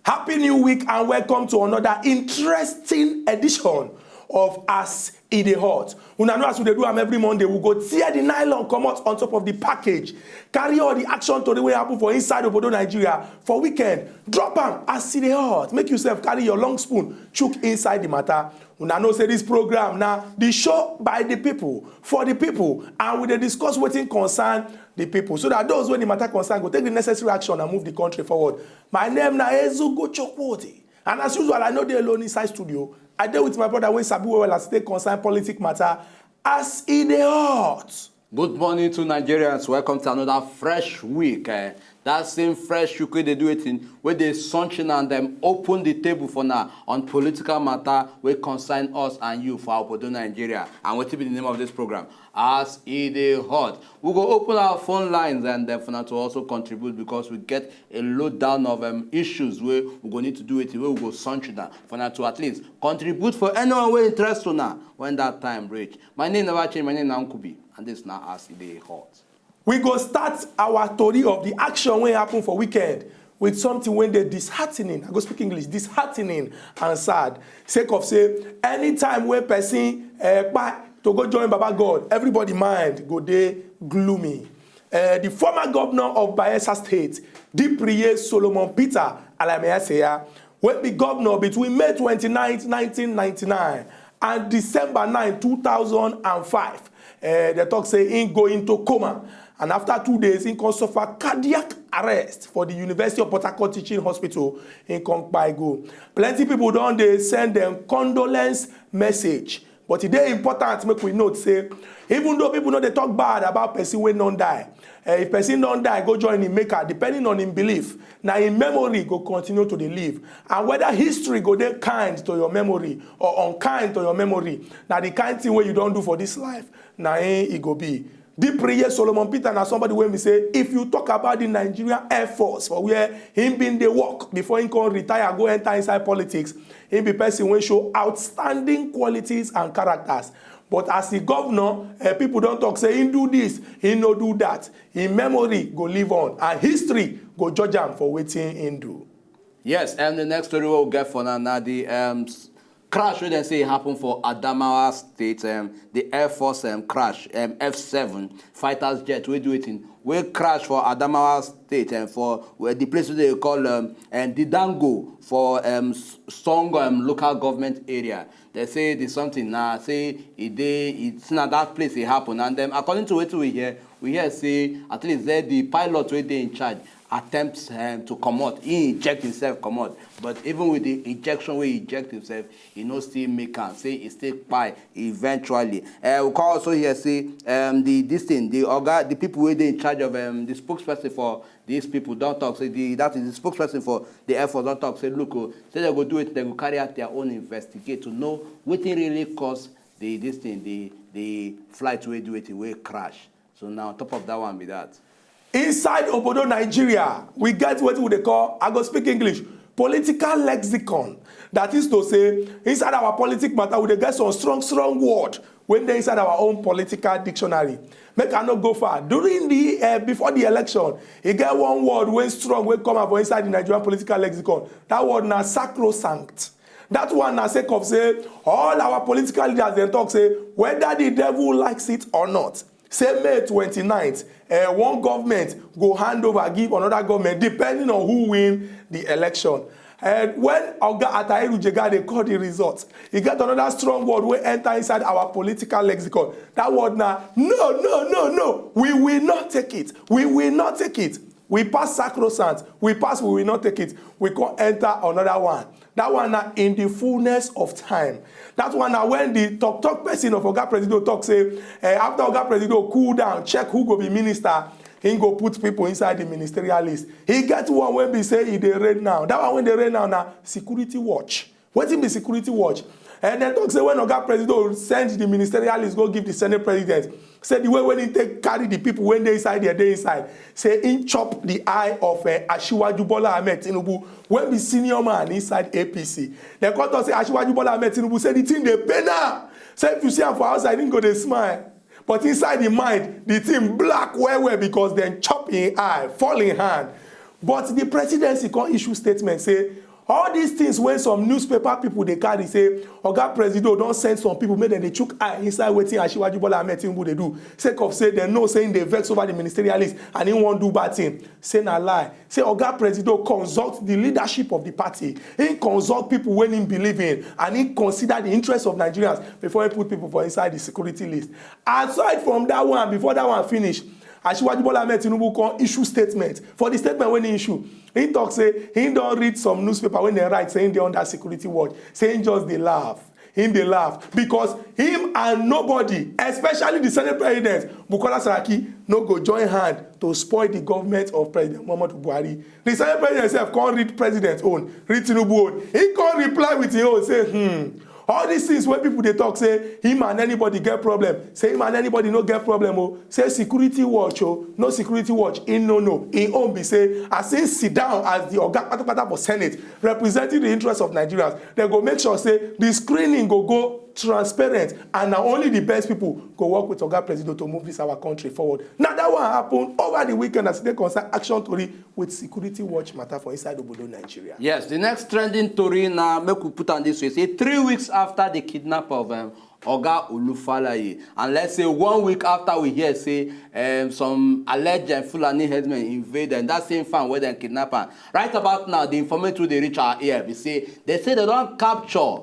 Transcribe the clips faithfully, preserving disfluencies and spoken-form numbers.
Happy New Week and welcome to another interesting edition of As E Dey Hot. Una know as we dey do am every Monday, we go tear the nylon comot on top of the package, carry all the action tori wey happen for inside obodo Nigeria for weekend, drop am as e dey hot. Make yourself carry your long spoon, chook inside the matter. Una know say this program na the show by the people, for the people, and we dey discuss wetin concern the people so that those wey the matter concern go take the necessary action and move the country forward. My name na Ezugo Chukwudi, and as usual, I no dey alone inside studio. I dey with my brother wey sabi well well as e take concern politic matter as e dey hot. Good morning to Nigerians. Welcome to another fresh week. Eh, that same fresh week wey dey do wetin, wey dey sunshine and dem open the table for now on political matter wey concern us and you for obodo Nigeria. And wetin be the name of this program? As e dey hot. We go open our phone lines and then for now to also contribute because we get a load down of um, issues wey we go need to do wetin, wey we go sunshine down for now to at least contribute for anyone wey interest una when that time reach. My name never change. My name na Nkubi, and this na As E Dey Hot. We go start our tori of the action wey happen for weekend with something wey dey disheartening. I go speak English, disheartening and sad. Sake of say, anytime wey person uh, kpai to go join Baba God, everybody mind go dey gloomy. Uh, the former governor of Bayelsa State, Dipriye Solomon Peter Alameyaseya, wey be governor between May twenty-ninth, nineteen ninety-nine and December nine, two thousand and five. Uh, they talk say he go into coma, and after two days, he come suffer cardiac arrest for the University of Port Harcourt Teaching Hospital. He come kpai go. Plenty people don dey send them condolence message. But e dey important make we note say, even though people no dey talk bad about person wey don die, eh, if person don die go join him maker, depending on him belief, na him memory go continue to dey live. And whether history go dey kind to your memory or unkind to your memory, na the kind thing wey you don do for this life, na him e go be. Dipriye Solomon Peter na somebody wey be say, if you talk about the Nigerian Air Force, for where him been dey work before him come retire go enter inside politics, him be person wey show outstanding qualities and characters. But as the governor, eh, people don talk say him do this, he no do that. Him memory go live on, and history go judge am for wetin him do. Yes, and the next story we'll get for now, now the um, s- crash wey dem say happen for Adamawa State, um, the Air Force um, crash, um, F seven fighters jet wey do wetin, wey crash for Adamawa State, um, for where the place wey they call um, um, Didango for um, S- Songo um, local government area. They say the something now, say e dey, it's not that place it happen. And um, according to what we hear, we hear say at least there the pilot wey dey in charge attempt um, to comot, he inject himself comot, but even with the injection wey he inject himself, he no still make am, say he still kpai eventually. Uh, we come also hear say um, the this thing, the oga, the people wey dey in charge of um, the spokesperson for these people don talk say the, that is the spokesperson for the Air Force don talk say look o, say dem go do it, dem go carry out their own investigate to know wetin really cause the this thing, the the flight wey do wetin, wey crash. So now on top of that one be that. Inside obodo Nigeria, we get wetin we dey call, I go speak English, political lexicon. That is to say, inside our politic matter, we dey get some strong strong word wey dey inside our own political dictionary. Make I no go far. During the uh, before the election, e get one word wey strong wey come out for inside the Nigerian political lexicon. That word na sacrosanct. That one na sake of say all our political leaders dem talk say whether the devil likes it or not, say May twenty-ninth, uh, one government go hand over give another government depending on who win the election. And when Oga Atahiru Jega dey call the result, e get another strong word wey enter inside our political lexicon. That word na no, no, no, no. We will not take it. We will not take it. We pass sacrosanct. We pass, we will not take it. We come enter another one. That one na in the fullness of time. That one na when the talk talk person of Oga Presido talk say, eh, after Oga Presido cool down, check who go be minister, he go put people inside the ministerial list. He get one wey be say e dey reign now. That one wey dey reign now na security watch. Wetin be security watch? And dem talk say when Oga Presido send the ministerial list go give the Senate president, say the way wey he take carry the people wey dey inside there, dey inside, say he chop the eye of uh, Asiwaju Bola Ahmed Tinubu, wey be senior man inside A P C. Dem come talk say Asiwaju Bola Ahmed Tinubu say the thing dey pain am. Say if you see am for outside, he go dey smile. But inside the mind, the thing black well well because dem chop him eye, fall him hand. But the presidency come issue statement say all these things wey some newspaper people dey carry say Oga Presido don send some people make dem dey chook eye inside wetin Asiwaju Bola Ahmed Tinubu dey do, sake of say dem know say he dey vex over the ministerial list and he wan do bad thing. Say na lie. Say Oga Presido consult the leadership of the party. He consult people wey he believe in and he consider the interests of Nigerians before he put people for inside the security list. Aside from that one, before that one finish, Asiwaju Bola Ahmed Tinubu come issue statement. For the statement wey he issue, he talk say he don read some newspaper wey dem write say he dey under security watch. Say he just dey laugh. He dey laugh because him and nobody, especially the Senate president, Bukola Saraki, no go join hand to spoil the government of President Muhammadu Buhari. The Senate president sef come read president own, read Tinubu own. He come reply with him own, say, hmm, all these things wey people dey talk say him and anybody get problem, say him and anybody no get problem o, say security watch o, no security watch, he no know. Him own be say as he sit down as the oga patapata for Senate representing the interests of Nigerians, dem go make sure say the screening go go transparent and na only the best people go work with Oga Presido to move this our country forward. Na that one happen over the weekend as e dey concern action tori with security watch matter for inside obodo Nigeria. Yes, the next trending tori na, make we put am this way, say three weeks after the kidnap of um, Oga Olufalaye, and let's say one week after we hear say um, some alleged Fulani headmen invade and that same farm where dem kidnap am. Right about now, the informant wey dey reach our ear be say they say they don capture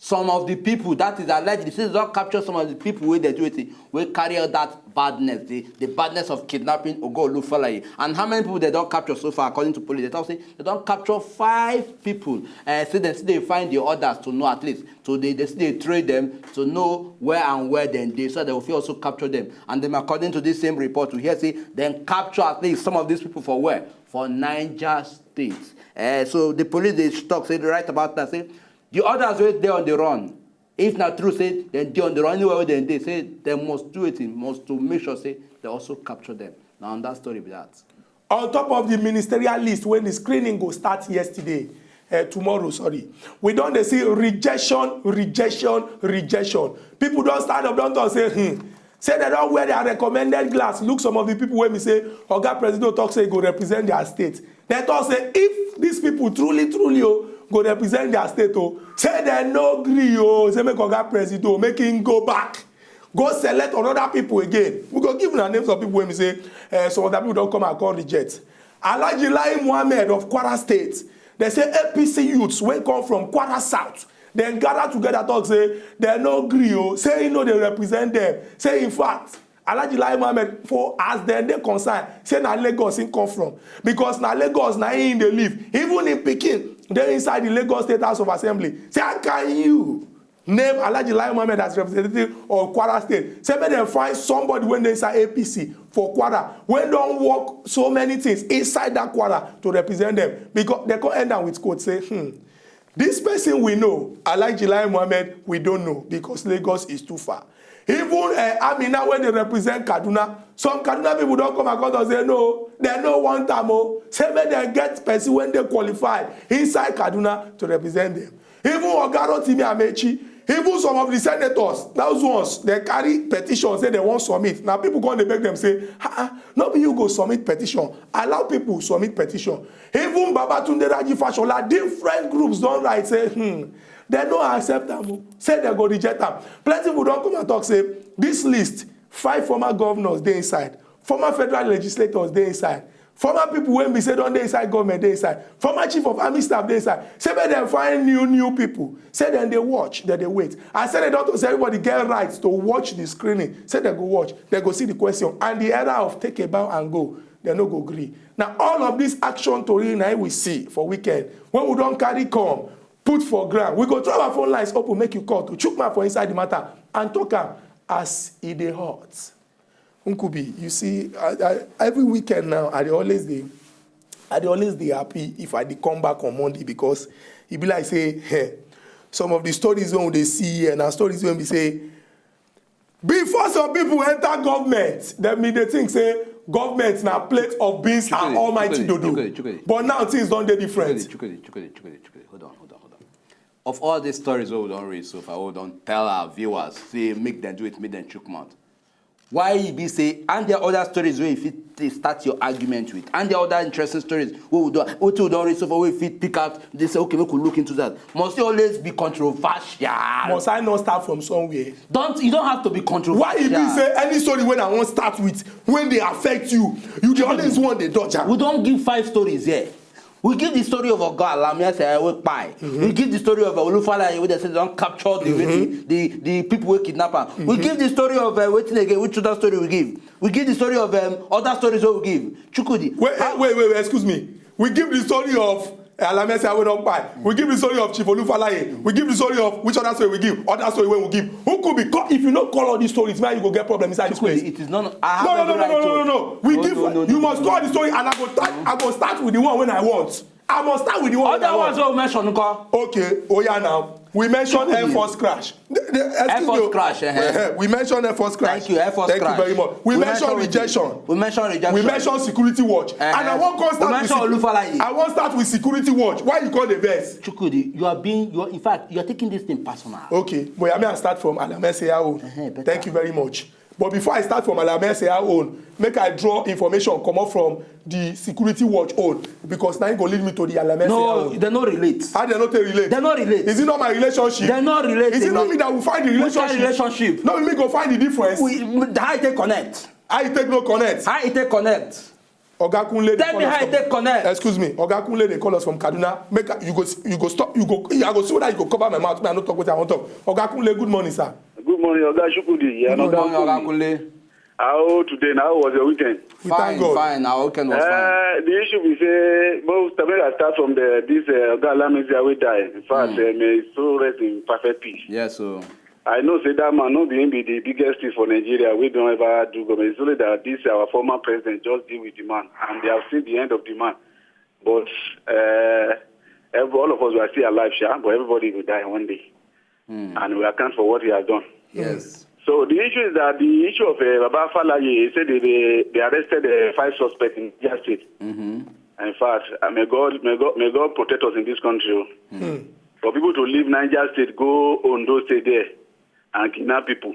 some of the people, that is alleged, they say they don capture some of the people wey dey do wetin, wey carry out that badness, the, the badness of kidnapping Oga Olufalaye. And how many people they don capture so far? According to police, they talk say they don capture five people. Uh, say dem still dey find the others to know at least. So they, they still dey trace them to know where and where dem dey, so they will fit also capture them. And then according to this same report, we hear say dem capture at least some of these people for where? For Niger State. Uh, so the police dey talk say right about that, say the others wey dey on the run, if na true say dem dey on the run, anywhere wey dem dey, say dem must do wetin, must to make sure say they also capture them. Na on that story be that. On top of the ministerial list wey the screening go start yesterday, uh, tomorrow, sorry, we don dey see rejection, rejection, rejection. People don stand up, don talk say, hmm, say dem don wear their recommended glass, look some of the people wey be say Oga Presido talk say go represent their state. Dem talk say if these people truly, truly o go represent their state o, say dem no gree o, say make Oga Presido make him go back, go select another people again. We go give una names of people wey be say uh, some other people don come and come reject. Alhaji Lai Muhammed of Kwara State, dem say A P C youths wey come from Kwara South, dem gather together talk say dem no gree o, say he no dey represent them. Say in fact, Alhaji Lai Muhammed, for as dem dey concerned, say na Lagos he come from, because na Lagos na he dey live. Even him pikin dey inside the Lagos State House of Assembly. Say how can you name Alhaji Lai Muhammed as representative of Kwara State? Say make dem find somebody wey dey inside A P C for Kwara wey don work so many things inside that Kwara to represent them, because dem come end am with quote say, hmm, this person we know, Alhaji Lai Muhammed, we don't know because Lagos is too far. Even uh, Amina, wey dey represent Kaduna, some Kaduna people don come and come talk say no, dem no want am o. Say make dem get person wey dey qualified inside Kaduna to represent them. Even Oga Rotimi Amechi, even some of the senators, those ones, dem carry petition say dem wan submit. Na people come dey beg dem say, ah, ah, no be you go submit petition, allow people submit petition. Even Babatunde Raji Fashola, different groups don write say, hmm, dem no accept am o, say dem go reject am. Plenty people don come and talk say this list, five former governors dey inside, former federal legislators dey inside, former people wey be say don dey inside government dey inside, former chief of army staff dey inside. Say make dem find new, new people. Say dem dey watch, dem dey wait. I say dem don talk say everybody get right to watch the screening. Say dem go watch, dem go see the question, and the era of take a bow and go, dem no go gree. Na all of this action tori na we see for weekend wey we don carry come put for ground. We go throw our phone lines open, make you call to chook mouth for inside the matter and talk am as e dey hot. Nkubi, you see, I, I, every weekend now, I dey always dey, I dey always dey happy if I dey come back on Monday, because e be like say, hey, Some of the stories wey we dey see here na stories wey be say before some people enter government, dem bin dey think say government na plate of beans and almighty dodo. But now things don dey different. Chukudi, Chukudi, Chukudi, Chukudi. Hold on, hold on, hold on. Of all these stories wey we don read so far, wey we don tell our viewers, say make dem do it, make dem chook mouth. Why e be say, and there are other stories wey you fit t- start your argument with, and there are other interesting stories wey we don, wetin we don read so far, wey you fit pick out, dey say, okay, make we look into that. Must you always be controversial? Must I not start from somewhere? Don't, you don't have to be controversial. Why e be say any story wey I wan start with, when dey affect you, you dey always wan dey dodge am? We don give five stories here. We give the story of Oga Alami Aseyawo kpai. We give the story of Olufalaye wey dem say dem don capture the, wetin, the the people wey kidnap am. We give the story of uh, wetin again? Which other story we give? We give the story of um, other stories wey we give. Chukudi. Wait, eh, wait, wait, wait, excuse me. We give the story of eh, Alami Aseyawo wey don kpai. We give the story of Chief Olufalaye. We give the story of which other story we give? Other story wey we give. Who could be call, if you no call all these stories, man, you go get problem inside this place. It is not. I have No, no, no, every no, right no, no, to- no, no. We No, give. no, no, You no, must no. Call the story, and I go start. I go start with the one wey I want. I must start with the one wey I Other want. ones wey we mention nko. Okay, oh yeah, now we mention Air Force crash. The- the- excuse Air Force me, oh. crash, eh, eh. Eh, we mention Air Force crash. Thank you, Air Force Thank crash. you very much. We, mention wetin? Rejection. We mention rejection. We mention Security Watch. Eh, And I wan come start we with mention sec- Olufalaye. I wan start with Security Watch. Why you call the verse? Chukudi, you are being, you are, in fact, you are taking this thing personal. Okay, but I mean I start from Alami Aseyawo. Eh, eh, better. Thank you very much. But before I start from Alami Aseyawo own, make I draw information comot from the Security Watch own, because na e go lead me to the Alami Aseyawo No, own. They no relate. How dem no take relate? They no relate. Is it not my relationship? They no relate. Is it not me that will find the Which kind relationship? Relationship? No, me go find the difference. We, how e take connect? How e take no connect? How e take connect? Oga Kunle dey Tell call me us how e from- take connect. Excuse me, Oga Kunle dey call us from Kaduna. Make I- you go, you go stop. You go. I go see whether you go cover my mouth. Make I no talk wetin I wan talk. Oga Kunle, good morning, sir. Good morning, Oga Chukudi. Yeah, Good Oga morning, Oga Kunle. Kunle. How today? Now, how was your weekend? We Fine, thank God. Fine. Our weekend was fine. Uh, the issue be say, most I mean, I start from the this uh, Oga Alami Aseyawo wey die. In fact, uh, may his soul rest in perfect peace. Yes, so I know say that man no be him be the biggest thief for Nigeria. We don't ever do government. It's only that this our former president just deal with the man, and they have seen the end of the man. But uh, every, all of us were still alive, sha. But everybody will die one day, and we account for what he has done. Yes. So the issue is that the issue of uh, Baba Falaye, he said they, they, they arrested uh, five suspects in Niger State. Mm-hmm. In fact, uh, may God, may God, may God protect us in this country. Oh. For people to leave Niger State, go Ondo State there, and kidnap people.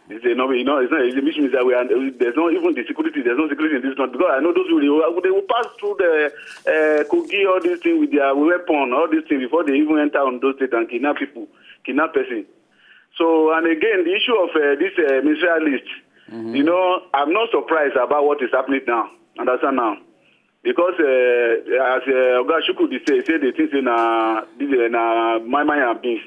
It's a no, you know, it's not. It means that we are, there's no even the security. There's no security in this country because I know those people. They will, they will pass through the uh, Kogi, all these things with their weapon, all these things before they even enter Ondo State and kidnap people, kidnap person. So, and again, the issue of uh, this uh, ministerial list, you know, I'm not surprised about what is happening now. Understand now? Because uh, as uh, Oga Chukudi say, say they think say na this uh, na my my and beans.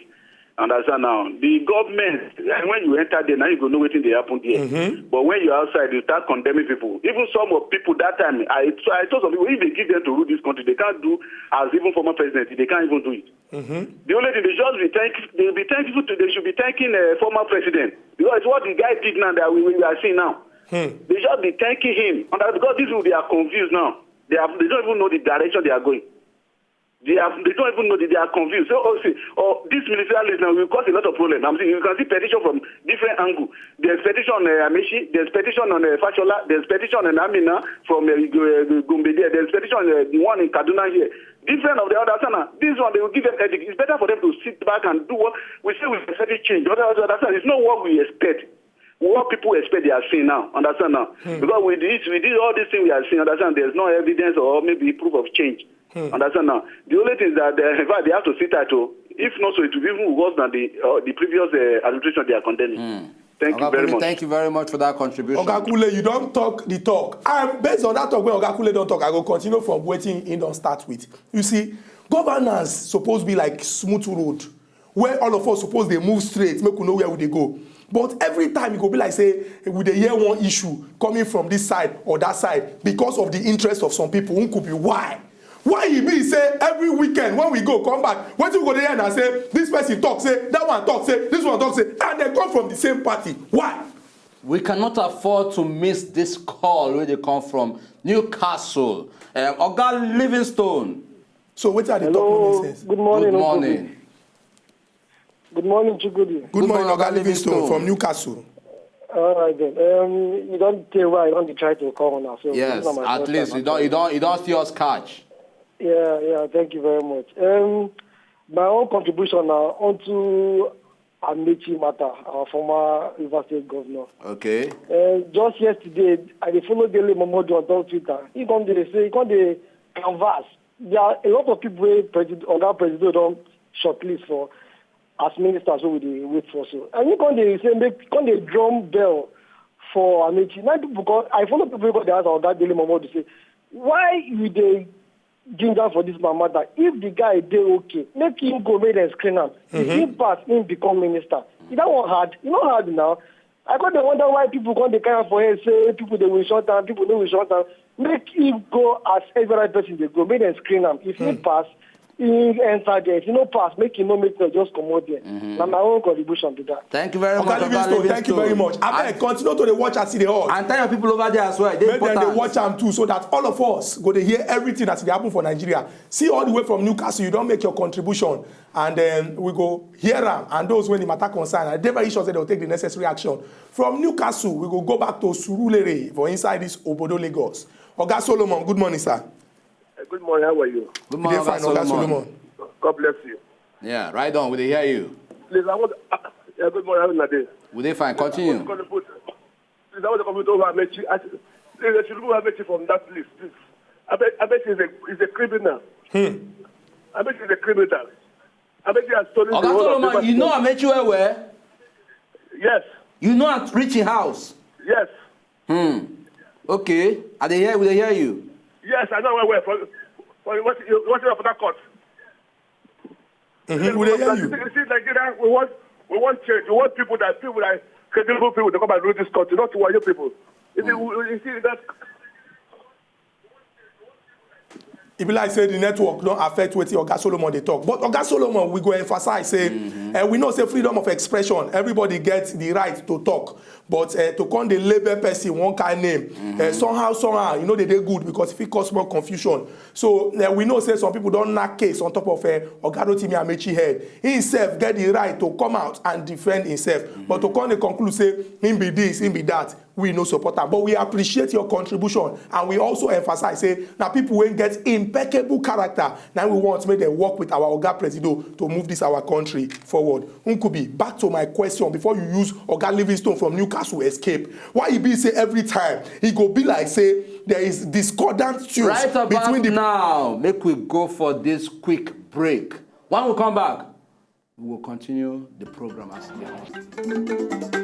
Understand now? The government, eh, when you enter there, now you go know wetin dey happen there. But when you're outside, you start condemning people. Even some of people that time, I so I told some people if they give them to rule this country, they can't do as even former president, they can't even do it. The only thing they just be thank they be thankful to they should be thanking uh, former president because what the guy did now that we, we are seeing now. They just be thanking him and that because these people they are confused now. They have they don't even know the direction they are going. They have they don't even know that they are confused. So oh, see, oh this ministerial list now will cause a lot of problem. I'm seeing you can see petition from different angle. There's petition on uh, Amechi, there's petition on uh, Fashola, there's petition on Amina from uh, Go- uh, Gombe there, there's petition on uh, the one in Kaduna here. Different of the other sana. This one they will give them headache. It's better for them to sit back and do what we say we expect change. Other other sana. It's not what we expect. What people expect they are seeing now. Understand now? Because with this, with this, all these things we are seeing. Understand? There's no evidence or maybe proof of change. Understand now? The only thing is that uh, in fact they have to sit tight. Oh, if not so, it will be even worse than the uh, the previous uh, administration they are condemning. Thank you Oga very Kunle, much. Thank you very much for that contribution. Oga Kunle, you don talk the talk. And based on that talk wey Oga Kunle don talk, I go continue from wetin he don start with. You see, governance suppose be like smooth road where all of us suppose dey move straight, make we know where we dey go. But every time e go be like say we dey hear one issue coming from this side or that side because of the interest of some people. Who could be why? Why e be say every weekend when we go come back, wetin we go dey hear na say this person talk say, that one talk say, this one talk say, and they come from the same party. Why? We cannot afford to miss this call wey dey come from Newcastle. Um, Oga Livingstone. So wetin I dey talk no Hello, make sense. Good morning. Good Uncle morning. Vic. Good morning, Chukudi. Good morning, Oga Livingstone from Newcastle. All right then. Um, you don't tell why I don't try to call on us. So Yes, at least you don't you don't you don't see us catch. Yeah, yeah. Thank you very much. Um, my own contribution now onto Amechi matter, our former River State governor. Okay. Uh, just yesterday, I dey follow Dele Momodu on top Twitter. He come dey say, he come dey canvass. There are a lot of people wey President, Oga Presido don shortlist for as ministers wey we dey wait for so. And he come dey say make come dey drum bell for Amechi. Now people come, I follow people wey come dey ask Oga Dele Momodu say, why you dey ginger for this man matter? If the guy dey okay, make him go make dem screen am. If he pass, him become minister. If that one hard, e no hard now. I come dey wonder why people come dey carry am for head say people dey will shut am, people no will shut am. Make him go as every other person dey go, make dem screen am. If he pass, he enter there. If he no pass, make him no make dem just comot there. Na my own contribution be that. Thank you very much, Oga Livingstone, thank you very much. Abeg, continue to dey watch as e dey hot. And tell your people over there as well. They Make dem dey important. Watch am too, so that all of us go dey hear everything as e dey happen for Nigeria. See, all the way from Newcastle, you don make your contribution, and um, we go hear am. And those wey the matter concern, I dey very sure say dem go take the necessary action. From Newcastle, we go go back to Surulere for inside this Obodo Lagos. Oga Solomon, good morning, sir. Uh, Good morning. How are you? Good We dey morning, fine, Oga Oga Solomon. Solomon. God bless you. Yeah, right on. We dey hear you. Please, I want. Uh, yeah, good morning. How are you? We dey fine. Continue. Please, I want to comment over Amechi. I, please, they should remove Amechi from that list, please. Amechi, Amechi is a is a criminal. Amechi is a criminal. Amechi has stolen Oga the whole of Solomon, Rivers you know State. Amechi well well. Yes, You know at reaching house. yes, Hmm. Okay. I dey hear. We dey hear you. yes. I know well well. For for what you what you Port Harcourt. Mhm, we dey hear you. You see, Nigeria, we want we want change. We want people that people that credible people to come and rule this country, not wayo people. You see, we- you see that E be like say the network don affect wetin Oga Solomon dey talk. But Oga Solomon, we go emphasize say eh, we know say freedom of expression, everybody get the right to talk. But eh, to come dey label person one kind name, eh, somehow, somehow, e no dey dey good because e fit cause more confusion. So eh, we know say some people don knack case on top of eh, Oga Rotimi Amechi head. He himself get the right to come out and defend himself. But to come dey conclude say him be this, him be that, we no support am. But we appreciate your contribution, and we also emphasize say na people wey get impeccable character na we want make dem work with our Oga Presido to move this our country forward. Nkubi, back to my question before you use Oga Livingstone from Newcastle escape. Why e be say every time e go be like say there is discordant tunes Right about between the now, make we go for this quick break. When we come back, we will continue the program as e dey on.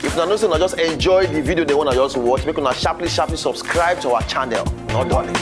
If una know say una just enjoy the video dem wey una just watch, make una sharply sharply subscribe to our channel. No dulling.